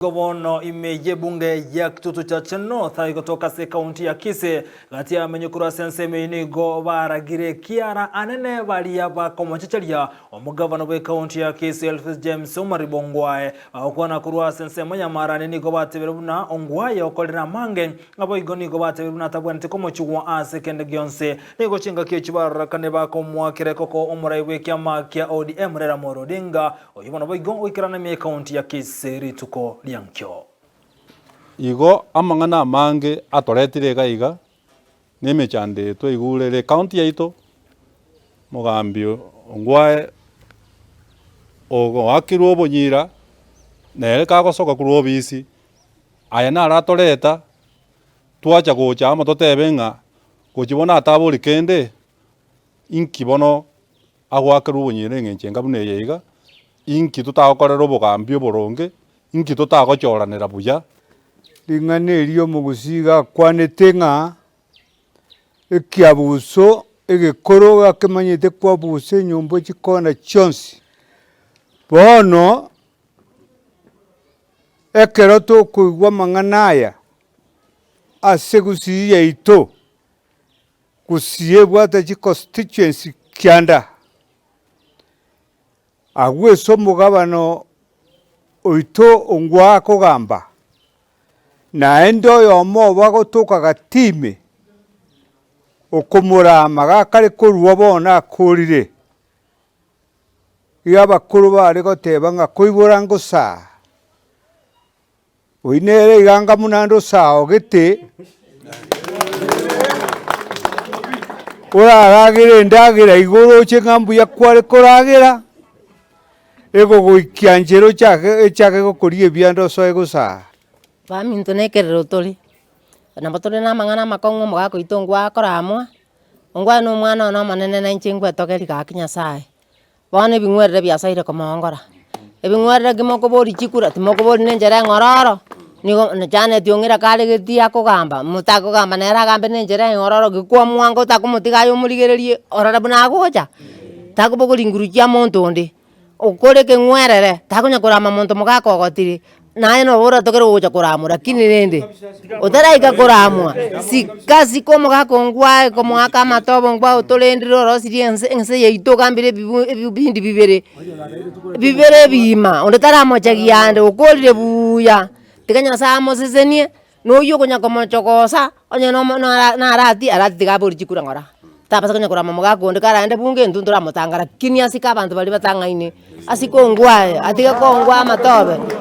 Igo bono ime y'ebunge ya Kitutu Chache North egotoka ase ekaunti ya Kisii, gati y'abamenyi korwa ase ensemo eyio nigo baragire ekiara anene baria bakomochecheria omogavana bw'ekaunti ya Kisii Elvis James Omariba Ongwae. Bagokwana korwa ase ensemo ya Marani nigo batebire buna Ongwae okorire amange, naboigo nigo batebire buna atabwenereti komochigwa ase kende gionsi. Nigo chingaki echi barorekane bakomoakera ekoko omorai bw'ekiama kia ODM Raila Amolo Odinga Oyio bono boigo goikerana ime y'ekaunti ya Kisii rituko ria nkio. Igo amang'ana amange atoretire iga iga, na emechando eye twaigure ere ecounty yaito, omogambi Ongwae oakirwe obonyira, nere kagosoka korwa obisi, aya naro atoreta, twacha gocha amo totebe ng'a gochia bono atabori kende, inki bono agoakerwa obonyene eng'encho enga buna eye iga, inki totagokorera obogambi oboronge, inki totagochoranera buya. Ring'ana eri omogusii iga akwanete ng'a ekiabuso egekoro gakemanyete kwabusa enyomba chikona chionsi. Bono, ekero tokoigwa amang'ana aya ase gusii yaito, Gusii ebwate chiconstituency kianda, agwo ase omogabana oito ongwa akogamba, naende oyomo obo agotoka gati ime, okomorama gakare korwa bono akorire, iga abakoro bare goteba ng'a koibora ngosaa. Oyio nere iganga buna ande osaogete, oraragere endagera igo oroche ng'a mbuya kware koragera, egogoikia nchera ochake echake gokoria ebianda osoe gosaa. Baminto na ekerero tore, nabo tore na amang'ana amakong'u omogaka oito ngwakora amoa, ongwane na omwana one omonene na inche ngwetogeria gaki Nyasaye. Bono ebing'werere biasoire komoongora, ebing'werere ki mokoboria chikura timokoboria na enchera eng'ororo, nigo Janet ong'ira kare getii akogamba, motakogamba nere agambe na enchera eng'ororo ki kwamwanga otakomotiga aye omorigererie orore buna agocha, takobogoria nguru chia monto onde, okore ekeng'werere takonya korama monto mogaka ogotire. Naye noba oratokere gocha koramwa, lakini rende otaraika koramwa, sika sika omogaka ongwae komoaka amatobe ongwae otorendire orosirie ense ense yaito ogambire ebibu ebibindi bibere, bibere ebiima, onde taramochegia ande, okorire buuya, tiga Nyasaye amosesenie, na oywo okonya komochogosa, onye nomo nara narati arati tiga aborie chikura ng'ora. Tabasa konya korama omogaka onde karaende bunge intwe ntoramotanga lakini asike abanto baria batang'aine, asike ongwae, atige kongwaa amatobe.